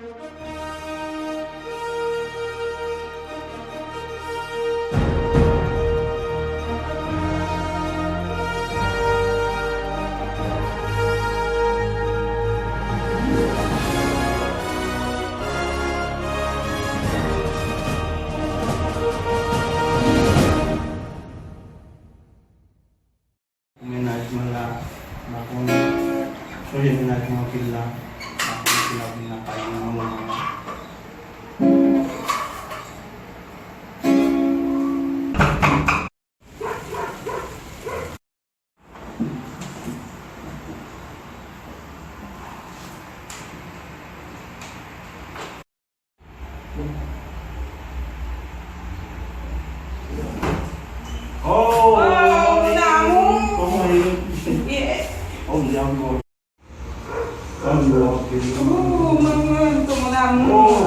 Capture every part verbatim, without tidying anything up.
Pou mennaj mwen la, m pa konnen. Chonje mennaj mwen anpil la, m pa konnen si l ap vin lakay mwen nan moman an. Oh, mon amour. Kòman e? Yeah. Oh, mon amour. Mon amour. Oh, maman, ton amour. Oh.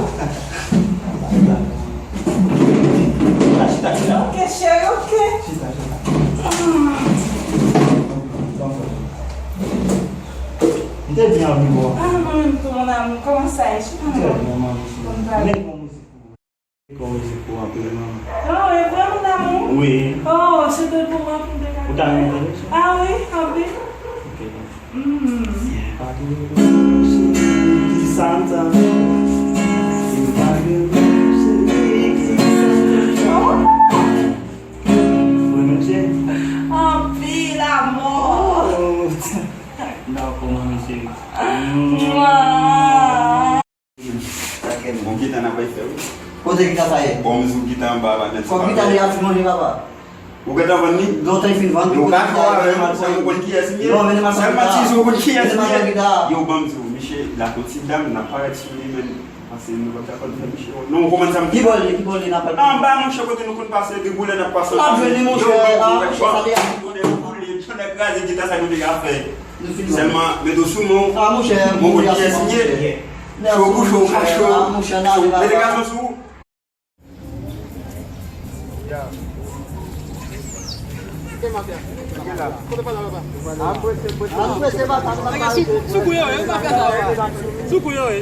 Chita, chita, chita. Ok, chéri, ok. Chita, chita. Mm. M te byen anvi wè w. Ah, mon amour, kòman sa ye? Chita. M te byen, manmi. Bon, bye. Bon mizik pou ou. Bon mizik pou ou anpil, manmi. Oh, e vre, mon amour? Wi. Oh, se te pou mwen pou de. Ou ta renmen tande sa? Ah wi, anpil. Ok, bon. Mm. Anpil amò. Dakò, manmi cheri. Mwa. Bon, gita n ap fè, wi. Kote gita sa ye? Bon, m sou gita anba, pa gen ti. Kòb gita li a ti manje, papa. Ou gentan vann li? Non, tan li fin vann li. Ou ka fè avè m, ou konn kiyès m ye? Non, men li mal fè gita. Sèlman ti zo ou konn kiyès m ye. Yo, ban m di w, misye, la pou ti dam, n ap parèt sou li, men, pase nou pa t ka konn fè misye. Non, ou konprann sa m di? Ki bò l ye, ki bò l ye, n ap pale. Anba, monchè, kote nou konn pase, depi lè n ap pase. N ap jwenn li, monchè, ah, monchè, sa li a. Tonnè boule, tonnè kraze, gita sa nou te ka fè. Sèlman, mete w sou men w. Ah, monchè, mwen konn kiyès m ye. Cho pou cho, ou ka cho. Mete gason sou ou. Sou kou yo ye, ou pa fè sa. Sou kou yo ye.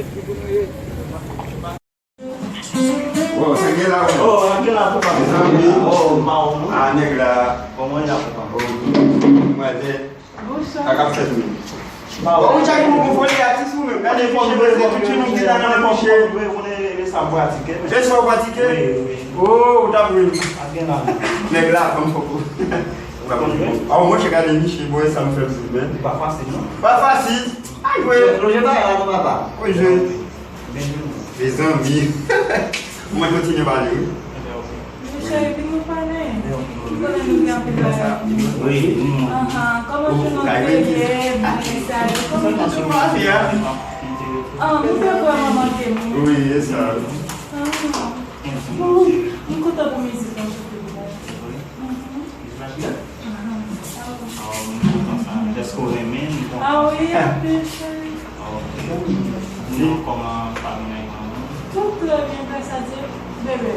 Oh, sa gen la, wi. Oh, sa gen la, papa. Mezanmi. Oh, mawon. Ah, nèg la. Kòman y ap, papa? Oh, mwen de. Sa k ap fèt menm? Bon, ou tchak yon bon foli atis ou menm. Gade fò nou vle fò nou gita nan men misye. E sa w pratike? E sa w pratike? Wi, wi. Oh, ou t ap ri. Nèg la, kòm fòk ou. Ou pa konn jwe? Ah, mwen, gade misye, bò, e sa m fè l menm. Pa fasil, non? Pa fasil. Ay, wi. Lonje bagay la, non, papa. Wi, jwe. Mezanmi. Mwen kontinye pale, wi. Monchè, epi nou pale. M konnen nou gen anpil bagay. Wi, nou. Ahan, kòman jounen te ye, bagay sa yo? Kòman nou te ye? Ah, nou te vrèman manke moun. Wi, e sa. Ah. M kontan pou mizik lan chante pou mwen. Mhm. Ahan. Ah, m kontan sa. Èske w renmen l? Ah wi, anpil, cheri. Ah, ok. Sinon, kòman fanmi an, manman? Tout trè byen, gras a Dye, bebe.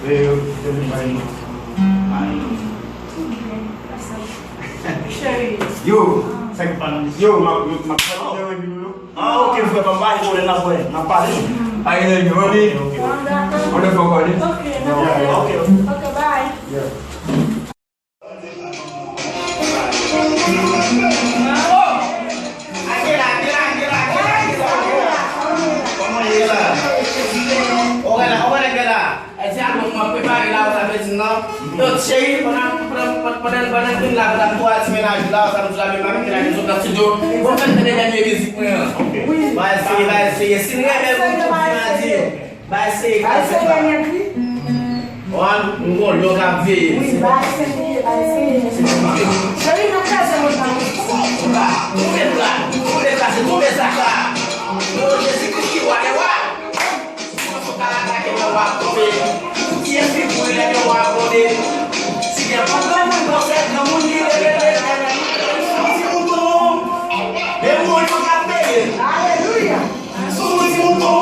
Bebe, bebe, bay. Tout byen, gras a Dye. Cheri. Yo, sa ki pa nan yo, m ap, m ap pale de yon vin yo. Ah, ok, frè, pa m pa konnen n ap wè, n ap pale. Pa gen lè yo, ok. Bon, dakò. On est pas parlé. Ok, n ap pale. Ok, ok. Ok, bye. Yeah. Kòman ye la? Ou wè la, ou wè nèg la. Èske albòm mwen prepare la, ou sa vle di non? Yo, cheri, pandan, pandan, pandan, pandan n vin la, pandan m tou a ti mennaj la, ou sa m di la, men m ap kite la, men sou nan studio. Bon, fè tande dènye mizik mwen an. Ok. Ba eseye, ba eseye. Si n renmen moun, tout moun a di. Ba eseye, ba eseye. Wan, m gon lyon k ap veye. Wi, ba eseye, ba eseye. Cheri, n ap kraze moun pa nou. Tonbe plat, tonbe plat, tonbe zaka. Non Jezikri ki wa dè wa. Si w ka atake mwen, w ap tonbe. Pou kiyès ki kouri lè ke w ap tonbe? Si gen moun, granmoun, granmoun, granmoun ki rele, rele, rele, yon ti mouton, men moun yo k ap veye. Alelouya! Sou yon ti mouton,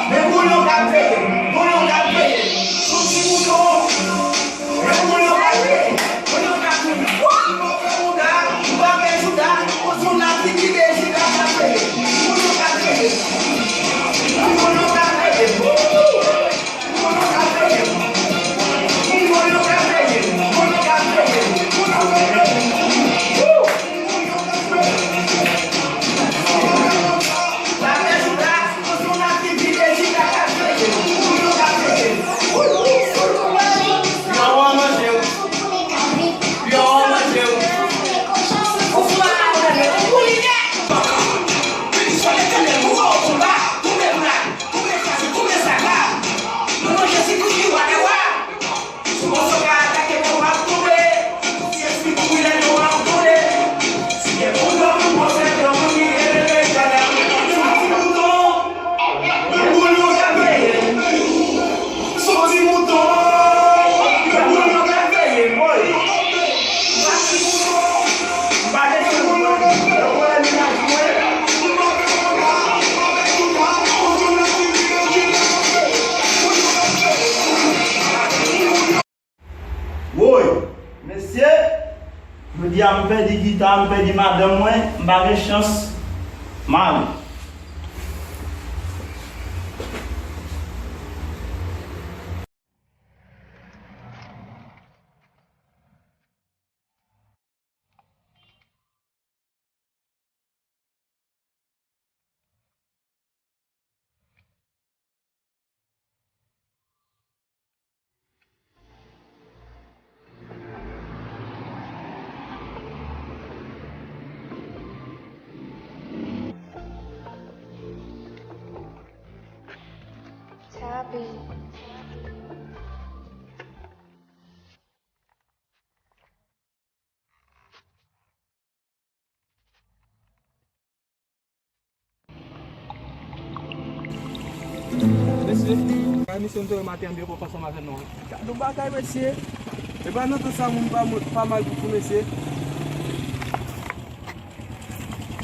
men moun yo k ap veye. Moun yo k ap veye. Yon ti mouton, men moun yo k ap veye. Moun yo k ap veye. Ou pa fè Jouda, ou pa fè Jouda, ou di w n ap likide Jouda k ap veye. Deja m pèdi gita, m pèdi madanm mwen, m pa gen chans mari. Tappy. Mesye, kay misye m te wè maten an byen pwòp ansanm avè nou. Gad yon bagay, mesye. E pa nan tan sa moun pa, pa mal pou kou, mesye.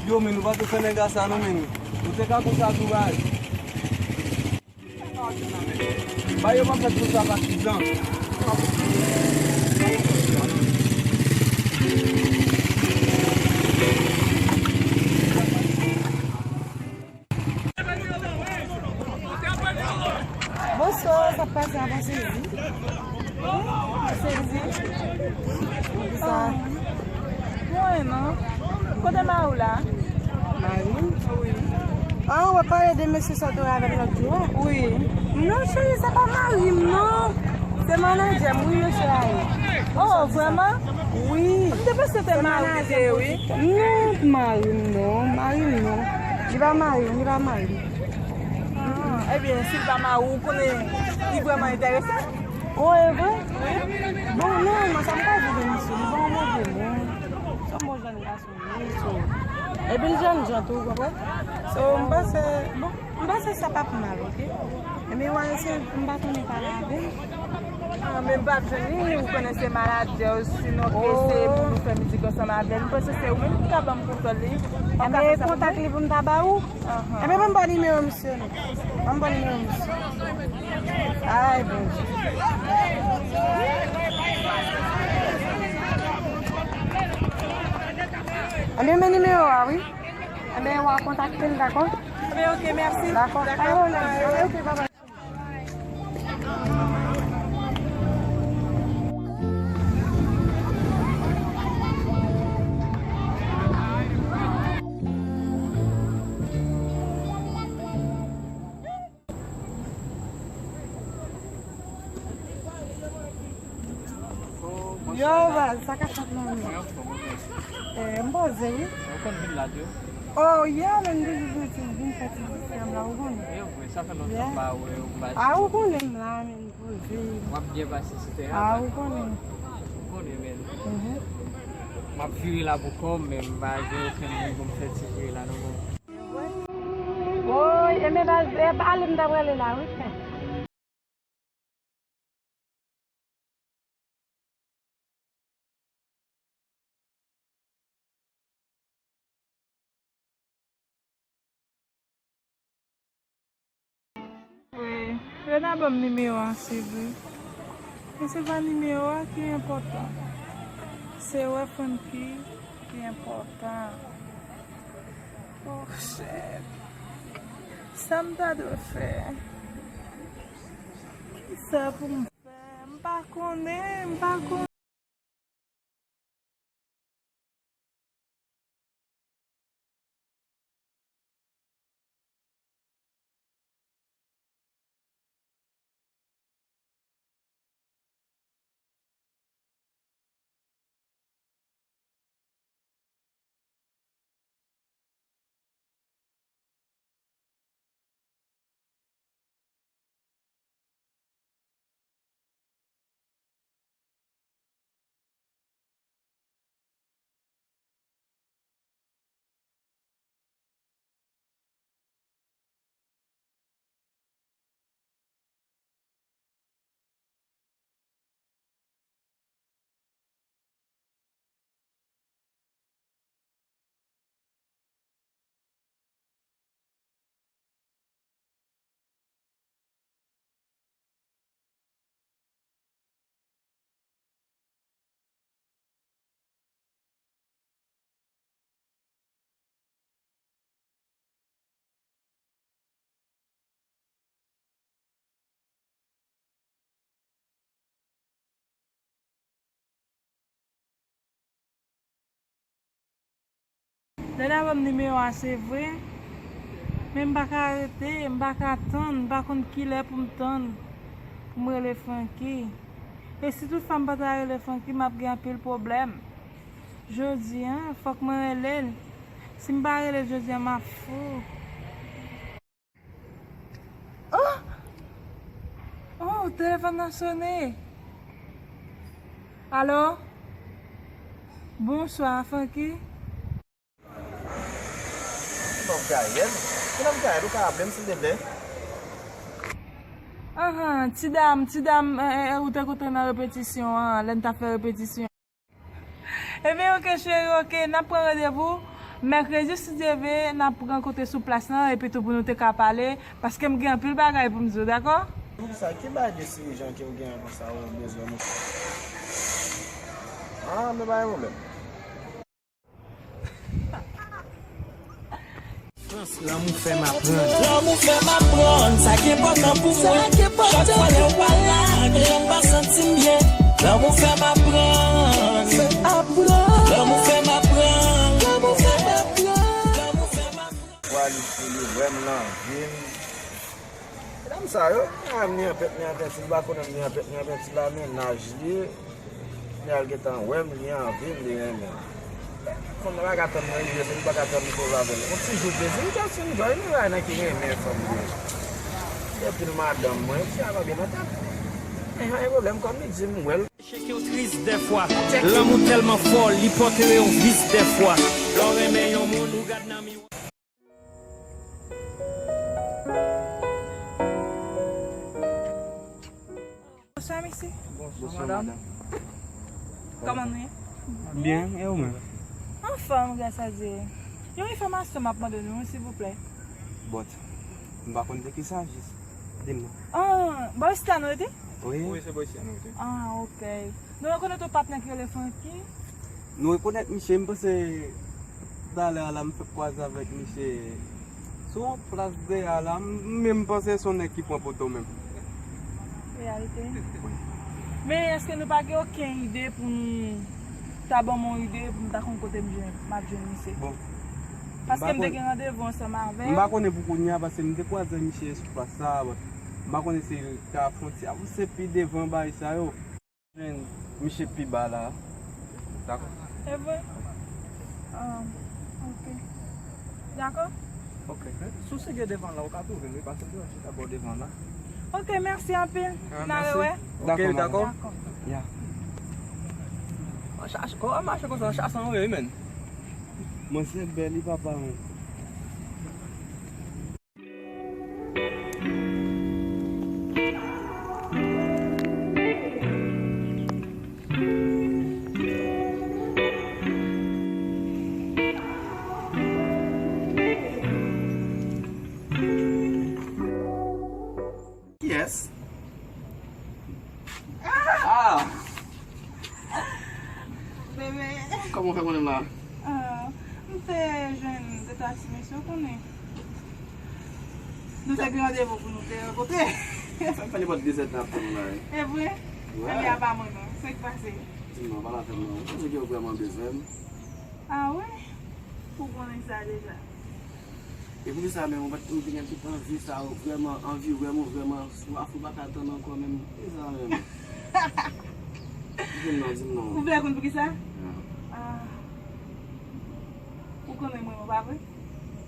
Yo, men nou pa te fè nèg la sa non, men nou te ka konsa tou, bay. Ba yo pa fèt konsa, patizan. Bonswa, sa k pase a, bon sezi? Sezi. Poukisa? Mwen non. Kote mari w la? Mari m? Wi. Ah, w ap pale de mesye sa w te wè avè l lòt jou a? Wi. Non, cheri, se pa mari m, non. Se manadjè m, wi, mesye a ye. Oh, vrèman? Wi. M te panse se mari w te ye, wi. Non, mari m, non. Mari m, non. Li pa mari m, li pa mari m. Ah, ebyen, si l pa mari w, ou konnen li vrèman enterese? O, e vre? Bon, non, mwen, sa m ka di de misye, li pa yon move moun. Se yon bon jèn gason, wi, so. Epi l jènjan tou, ou konprann? So, m panse, bon, m panse sa p ap mal, oke? Ebyen, w a eseye, m pa konnen pale avè l. Ah, men m p ap jwenn li, ou konnen se manadjè w, sinon ke se pou nou fè mizik ansanm avè l. M panse se ou menm ki ka ban m kontak li. Ebyen, kontak li pou m ta ba ou? Ahan. Ebyen, ban m ba nimewo misye non. Ban m ba nimewo misye. Ay, Bondye. Ebyen, men nimewo a, wi. Ebyen, w a kontakte l, dakò? Ebyen, oke, mèsi. Dakò. Dakò. Ay, oke, bye bye. Yo, baz, sa k ap fèt, manmi? Eh, m poze, wi. Ou konn vin la, tou? Oh, yeah, men m toujou vin, vin fè ti vizit la, ou konnen. Yeah, wi, sa fè lontan m pa wè ou, m pa... Ah, ou konnen m la, men m poze. W ap byen pase, et cetera. Ah, ou konnen. Ou konnen, men. Mhm. M ap vire la pou kò m, men m pa gen okenn moun pou m fè ti vire la, non, non. Woy, e men baz, e pa ale m ta prale la, wi, frè. Wi, Rena ban m nimewo a, se vre. Men se pa nimewo a ki enpòtan. Se wè fanm ki, ki enpòtan. Oh, shit. Sa m ta dwe fè? Kisa pou m fè? M pa konnen, m pa konnen. Dada ban m nimewo a, se vre. Men m pa ka rete, m pa ka tann, m pa konn kilè pou m tann pou m rele Francky. E si tout fwa m pa ta rele Francky, m ap gen anpil pwoblèm. Jodi a, fòk mwen rele l. Si m pa rele l jodi a, m ap fou. Oh! Oh, telefòn nan sone. Alo? Bonswa, Francky. Ki nòm Gaël? Ki nòm Gaël? Ou ka raple m, silteplè? Ahan, ti dam, ti dam, eh, eh, ou te kote nan repetisyon an, lè n t ap fè repetisyon. Ebyen, oke, cheri, oke, n ap pran randevou mèkredi, si Dye vle, n ap rankontre sou plas lan, epi tou pou nou te ka pale, paske m gen anpil bagay pou m di w, dakò? Poukisa, ki bagay de dirijan ke w genyen konsa, ou bezwen nou? Ah, men pa gen pwoblèm. Frans, lanmou fè m aprann. Lanmou fè m aprann sa ki enpòtan pou mwen. Chak fwa lè w pa la, ke jan m pa santi m byen. Lanmou fè m aprann. Lanmou fè m aprann. Lanmou fè m aprann. Lanmou fè m aprann. Pwa li pou li vrèman nan vi m. Medam sa yo, medam ni an pèt ni an penti, li pa konnen m ni an pèt ni an penti la, mennaj li, li al gentan wè m, li anvi m, li renmen m. Fanm nan pa ka tann mwen rive, se li pa ka tann m koze avè l. Yon ti jou plezi, m just enjoy, m wè nan ki renmen fanm li ye. Epi l madanm mwen, ti a pa byen nan tèt. Men pa gen pwoblèm, kòm li di m wè l. Cheke w tris dèfwa, lanmou tèlman fò, li pòte w yon vis dèfwa. Lè w renmen yon moun, ou gad nan miwa. Bonswa, mesye. Bonswa, madam. Kòman nou ye? Byen, e ou menm? Anfòm, gras a Dye. Yon enfòmasyon m ap mande nou, silvouplè. But, m pa konn de kisa jis. Di m non. Ah, bò isi la nou rete? Wi. Wi, se bò isi la nou rete. Ah, ok. Nou rekonèt yon patnè ki rele Francky? Nou rekonèt misye, m panse talè a la m fèk kwaze avèk misye sou yon plas dèyè a la, m menm panse se yon nèg ki pran poto menm. Reyalite? Wi. Men èske nou pa gen okenn ide pou nou ta ban m yon ide pou m ta konn kote m jwenn, m ap jwenn misye? Bon. Paske m te gen randevou ansanm avè l. M pa konnen pou kounye a, paske m te kwaze misye sou plas sa a, but m pa konnen si l ka fè yon ti avanse pi devan bagay sa yo. Jwenn misye pi ba la. Dakò. E vre? Ah, ok. Dakò? Ok. Si w sege devan la, ou ka twouve l, wi, paske m te wè l chita bò devan la. Ok, mèsi anpil. Ah, n a rewè. Dakò, madam. Dakò. Ya. An chache, kòman mache konsa, an chache anwe, wi, menn. Mwen se bèl, wi, papa, menn. Kiyès? Ah! Bebe. Kòman w fè konnen m la? Ah, m te jwenn de twa ti mesye, w konnen. Nou te gen randevou pou nou te rankontre. Sa fè nenpòt de zèdtan ap tann ou la, wi. E vre? Wi. Ebyen, apa mwen non. Sa k pase? Di m non, pale avè m non. Ou panse ke yo vrèman bezwen m? Ah wi? Ou konnen sa deja. E poukisa menm ou pa t, ou te gen tout anvi sa yo, vrèman, anvi wè m, ou vrèman swaf, ou pa ka tann ankò menm? Poukisa menm? Di m non, di m non. Ou vle konn poukisa? Ya. Ah. Ou konnen mwen, ou pa vre?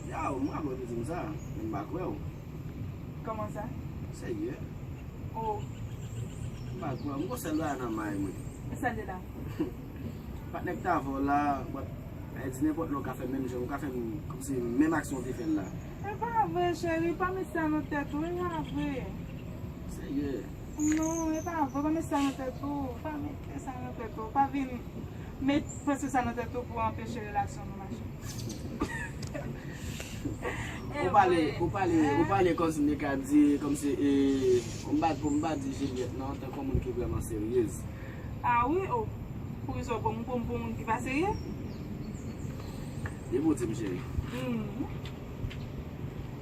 Ya, ou mwen, ou te di m sa, men m pa kwè w. Kòman sa? Serye? Oh. M pa kwè w. M gon sèl bagay nan may mwen. E sa l ye la? Patnè k t avè w la, but, e di nenpòt lè w ka fè menm jan, ou ka fè m, kòmsi menm aksyon w te fè l la. E pa vre, cheri, pa met sa nan tèt ou, e pa vre. Serye? Non, e pa vre, pa met sa nan tèt ou, pa met sa nan tèt ou, pa vin met panse sa nan tèt ou pou anpeche relasyon nou mache. Ou pale, ou pale, ou pale kòmsi m te ka di, kòmsi, e, pou m pa, pou m pa di Juliette non, tankou yon moun ki vrèman seryez. Ah wi, oh. Poukisa w pran m pou, pou moun ki pa serye? Depi w di m cheri. Hmm.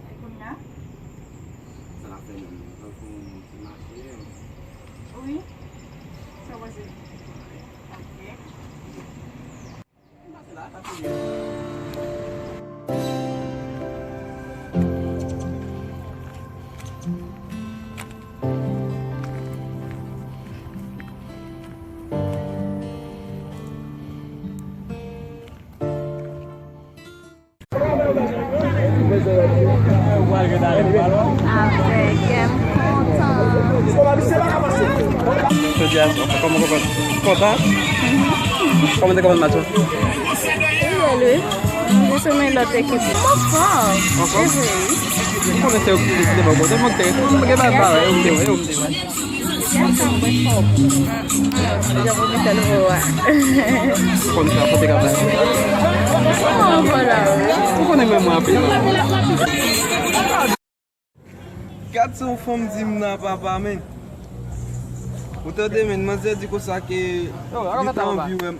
E kounye a? Sa n ap fè menm, tankou yon moun ki mache. Wi. Sa w panse? Ok. M pase la, pase byen. Avèg, m kontan. Jodi a, kòman w konprann? Kontan? Kòman w te konprann match la? Wi, wi. M te sou men lòt ekip. Mwen fò. Mwen fò? Wi, wi. M konnen se ou ki te bò kote, mwen te, mwen te ba, ba, wi, ou te, wi, ou te, wi. Jan pou Michel vo a. Ou konn sa, kote ka bay. Ou konnen menm mwen anpil. Gad sa yon fanm di m nan papa, men. Ou tande, men, manzè di konsa ke li te anvi wè m.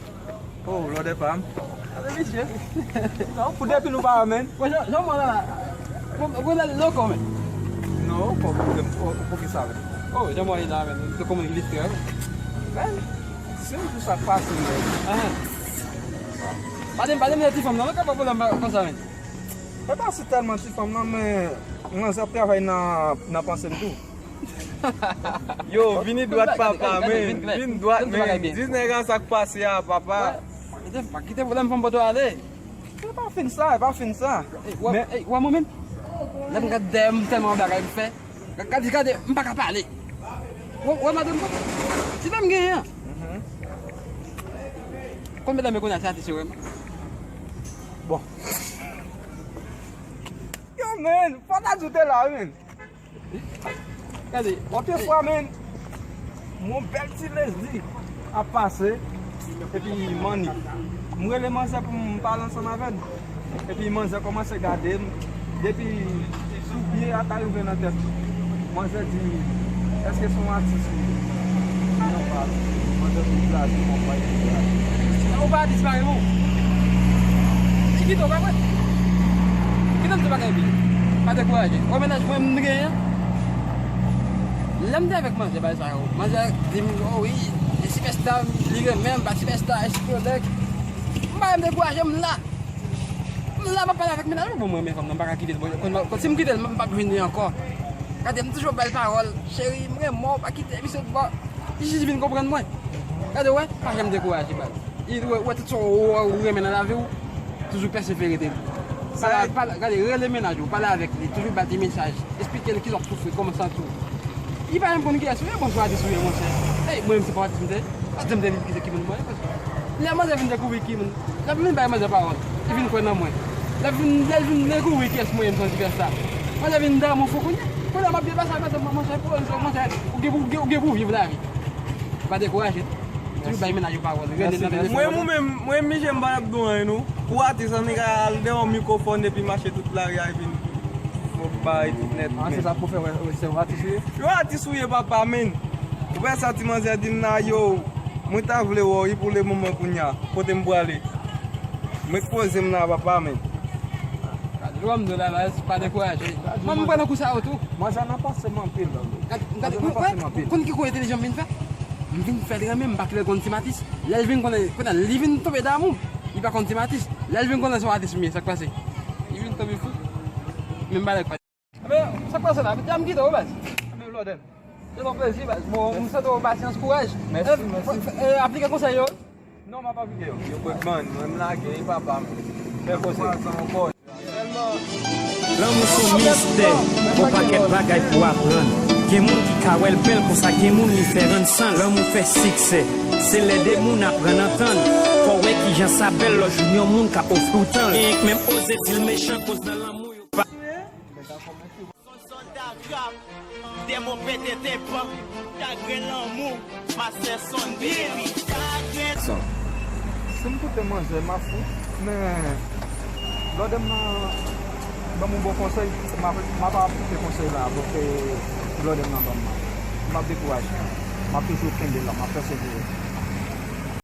Oh, lòdè pa m. Ade misye. Non, pou depi nou pa wè, men. Bon, jan, jan mwen la. Bon, bon, lè loko, men. Non, pou, pou, pou, pou ki sa, men? Oh, jan mwen la, men. Se kòman li te, men. Men, se yon jou sa k pase, men. Ah. Pa de, pa de, men ti fanm, non, men ka pa pwoblèm konsa, men. Se pa si tèlman ti fanm, non, men manzè ap travay nan, nan panse m tou. Yo, vini dwat, papa, men. Vin dwat, men. Di nèg la sa k pase a, papa. Pa kite, pa kite pwoblèm fanm pote w ale. Se pa fin sa, se pa fin sa. Ey, w a, men ey, w a mwen menm. Lè m gade dèyè m, tèlman bagay m fè. Gade, gade, m pa ka pale. W a, w a madanm mwen. Ti dam genyen an. Mhm. Konn medam yo kounye a, se atis yo, wi. Bon. Yo, men, fò ta di w te la, wi, men. Gade, w ap fè fwa, men. Yon bèl ti Leslie ap pase, epi m annik. M rele manzè pou m pale ansanm avè l. Epi manzè kòmanse gade m, depi sou pye a ta rive nan tèt. Manzè di, "Èske se yon atis ou ye?" Manzè di, "Blaze, mwen pa atis." Ou pa atis, pa reponn. Li kite w, pa vre? Kite m di bagay byen. Pa dekouraje. Ou wè mennaj mwen m genyen an? Lè m te avèk manzè, bagay sa yo. Manzè di m, "Oh wi, e sipèsta, li renmen m, pa sipèsta, e sipèsta." M pa janm dekouraje, m la. M la, m ap pale avèk mennaj mwen, bon, mwen renmen fanm nan, m pa ka kite l. Bon, kon, kon, si m kite l, m p ap jwenn li ankò. Gade, m toujou ap ba l pawòl. "Cheri, m renmen w, pa kite misye bò." Li jis vin konprann mwen. Gade, wè, pa janm dekouraje, baz. Li wè, wè tout sa w, w, w renmen nan lavi w, toujou pèsevere de li. Pale, pale, gade, rele mennaj ou, pale avèk li, toujou ba l ti mesaj. Eksplike l kisa w ap soufri, kòman w santi w. Li pa menm konn kiyès ou ye, bon, se atis ou ye, monchè. Ey, mwen menm se pa atis m te ye. Atis m te vin ki se ki moun mwen ye, paske lè manzè vin dekouvri ki moun, lè m vin bay manzè pawòl, li vin kwè nan mwen. Lè vin, lè vin dekouvri kiyès mwen ye, m santi kiyès sa. Manzè vin damou fou kounye a. Kounye a m ap byen pase avè l, monchè, monchè, ou gen pou, ou gen, ou gen pou viv lavi. Pa dekouraje. Toujou bay mennaj ou pawòl. Rele nan telefòn. Mwen, ou menm, mwen, Miche, m pa t ap di w anyen, non. Pou atis, annik al dèyè yon mikwofòn epi mache tout lari a epi fò bay tout nèt. Ah, men se sa pou fè wè, wè se yon atis ou ye? Yon atis ou ye, papa, men. Ou wè sa ti manzè di m la, yo, mwen ta vle wè w, wi, pou le moman kounye a. Kote m prale? Mwen poze m la, papa, men. Gade, lè w ap di w la, baz, pa dekouraje. Mwen, mwen pran nan kou sa yo tou. Manzè nan panse m anpil, baz. Gade, gade, manzè nan panse m anpil. Konn ki kou entèlijans m vin fè? M vin fè l renmen m, m pa kite l konn Ti Matis. Lè l vin konnen, konnen li vin tonbe damou. Li pa konn Ti Matis. Lè l vin konnen se yon atis m ye, sa k pase? Li vin tonbe fou. Men m pa lèk pa. Ebyen, sa k pase la? Deja m kite w, baz. Ebyen, lòdè. Se yon plezi, baz. Bon, m swete w pasyans, kouraj. Mèsi, mèsi. Aplike konsèy yo. Non, m ap aplike yo. Yo kwè k ban, mwen m lage, e papa m. Bèl konsèy. Lanmou se yon mistè, gon pakèt bagay pou aprann. Gen moun ki ka wè l bèl konsa, gen moun li fè rann san. Lanmou fè siksè, se lè de moun aprann antann. Fò w wè kijan sa bèl lè w jwenn yon moun k ap ofri w tan l. Genyen k menm oze di l mechan koz nan lanmou yo pa. Son sòlda k ap, dèmon pete tenpan, chagren lanmou, mastè sonn bebi, chagren. Sa. Si m koute manzè, m ap fou, men blòdè m nan ban m yon bon konsèy, m ap, m ap aplike konsèy la, paske blòdè m nan ban m nan. M ap dekouraje. M ap toujou kenbe la, m ap pèsevere.